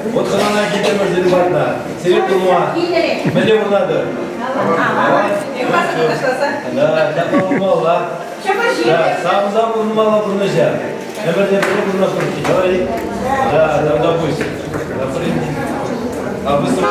Вот хӑнана килтӗмӗр сирӗн патна. Сире курма. Мӗнле пурӑнатӑр? Да, ҫапла пулмалла. Да, савӑнса пурӑнмалла пурнӑҫа. Ӗмӗрне пӗрле пурӑнас пулать. Давай. Да, да, пусть. А быстро.